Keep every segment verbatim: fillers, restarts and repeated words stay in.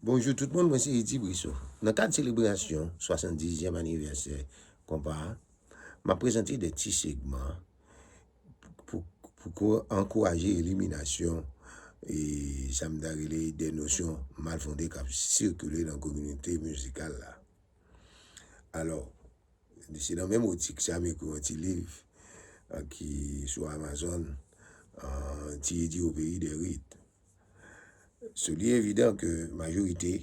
Bonjou tout moun, mwen se Eddy Brissot. Nan kad selebrasyon swasanndizyèm anivèsè konpa a, m ap prezante de ti segman pou, pou ko-, ankouraje eliminasyon e sa m ta rele de nosyon mal fonde k ap sikile nan kominote mizikal la. Alò, se nan menm optik sa m ekri yon ti liv, a, ki sou Amazon, a, Ti Eddy au pays des rites. So, li evidan ke majorite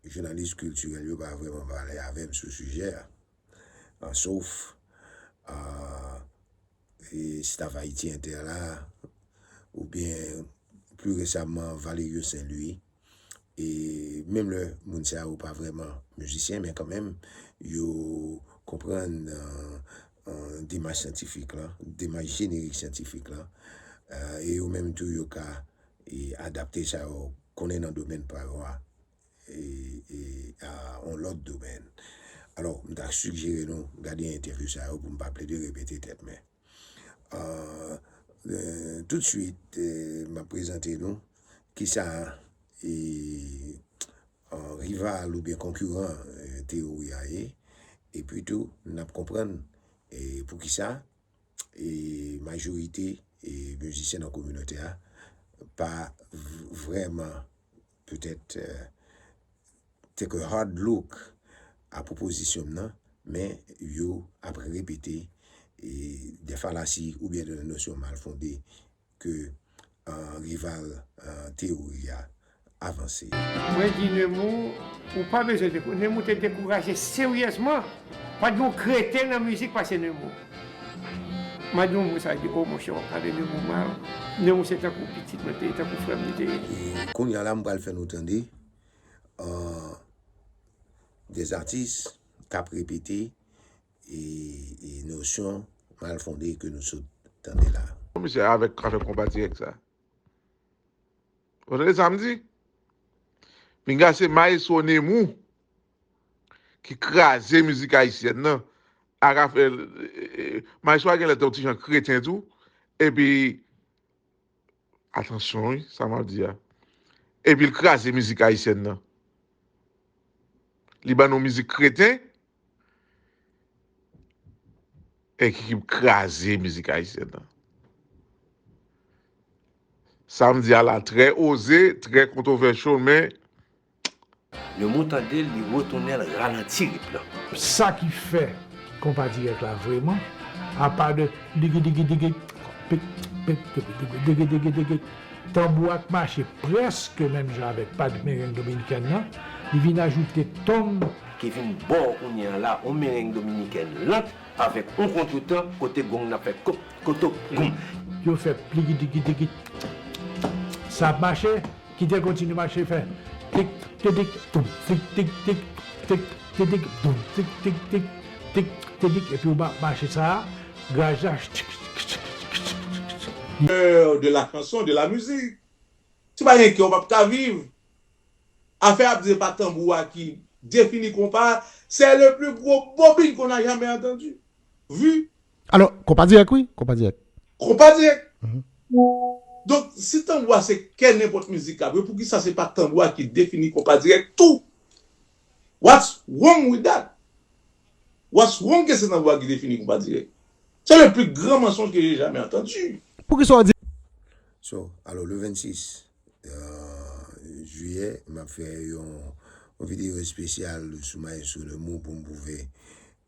jounalis kiltirèl yo pa vrèman pale avè m sou sijè a. A, sof, a, e staff Haïti Inter la, oubyen pli resaman Valerio Saint Louis, e menm lè moun sa yo pa vrèman mizisyen, men kanmenm, yo konprann, a, a, demach syantifik la, demach jenerik syantifik la, a, e yo menm tou yo ka, e, adapte sa yo konnen nan domèn pa yo a, e, e, a, yon lòt domèn. Alò, m ta sijere nou gade entèvyou sa yo pou m pa plede repete tèt mwen. A, e, toutswit, e, m ap prezante nou kisa, e, a, rival oubyen konkiran, e, teyori a ye. Epi tou, n ap konprann, e, poukisa, e, majorite, e, mizisyen nan kominote a pa v-, vrèman, petèt, e, take a hard look a pwopozisyon m nan, men yo ap repete, e, de falasi oubyen de nosyon mal fonde ke, a, rival, a, teyori a avanse. Mwen di Nemours, ou pa bezwen dekou-, Nemours te dekouraje seryèzman. Pa t gen yon kreten nan mizik pase Nemours. M a di yon moun sa, di, "O, monchè, w ap pale Nemours mal." Nemours se tankou pitit mwen te ye, tankou frè m li te ye. E kounye a la, m pral fè nou tande, a, de atis k ap repete e, e nosyon mal fonde ke nou sot tande la. Misye avèk afè konpa dirèk sa. Ou tande sa m di? Pinga se Maestro Nemours ki kraze mizik ayisyèn nan. Ak afè, e, e, Maestro a genlè te yon ti jan kreten tou. Epi, atansyon wi, sa m ap di a. Epi l kraze mizik ayisyèn nan. Li ban nou mizik kreten, e ki, ki kraze mizik ayisyèn nan. Sa m di a la, trè oze, trè kontrovèsyal, men Nemours tande l, li retounen l, ralanti ritm nan. Sa ki fè konpa dirèk la vrèman, apa de digi, digi, digi, pik, pik, digi, digi, digi, tanbou a k mache prèske menm jan avèk pad mereng dominikèn nan, li vin ajoute ton ki vin ba w kounye a la, yon mereng dominikèn lant avèk yon kontretan kote gong nan ap fè kop, koto, goum. Yo fè pligi, digi, digi. Sa ap mache, kite l kontinye mache, fè tik, tidik, toum, tik, tik, tik, tik, tidik, toum, tik, tik, tik, tik, tidik, epi w ma-, mache sa a, graj la, peur de la chanson, de la musique. Si w pa gen kè, w p ap ka viv. Afè ap di se pa tanbou a ki defini konpa, c'est le plus gros bobine qu'on a jamais entendu, vu. Alò, konpa dirèk, wi, konpa dirèk. Konpa dirèk. Mhm. Donk, si tanbou a se kè nenpòt mizik la, poukisa se pa tanbou a ki defini konpa dirèk tou? What's wrong with that? What's wrong ke se tanbou a ki defini konpa dirèk? C'est le plus grand mensonge que j'ai jamais entendu. Poukisa w di? So, alò, le vennsis, euh, jiyè, m ap fè yon, yon videyo espesyal sou Maestro Nemours pou m pwouve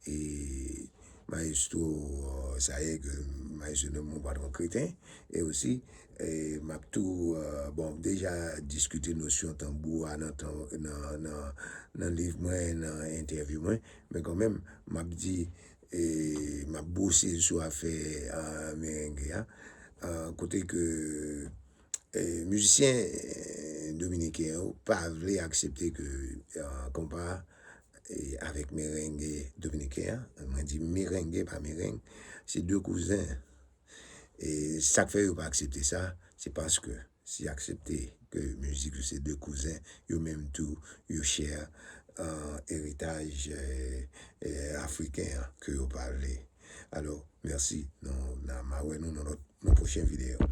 e Maestro, euh, sa ye ke Maestro Nemours pa t yon kreten. E osi, e m ap tou, euh, bon, deja diskite nosyon tanbou a nan tan, nan, nan, nan liv mwen, nan entèvyou mwen, men kanmenm, m ap di, e m ap bwose l sou afè, a, merenge a, a, kote ke, e, mizisyen, e, dominiken yo pa vle aksepte ke, a, konpa, e, avèk merenge dominiken an, mwen di merenge pa mereng, se de kouzen. E sa k fè yo pa aksepte sa, se paske si aksepte ke mizik yo se de kouzen, yo menm tou, yo share, a, eritaj, e, e, afriken an ke yo pa vle. Alò, mèsi. Nou, n a, m a wè nou nan lòt, nan pwochen videyo.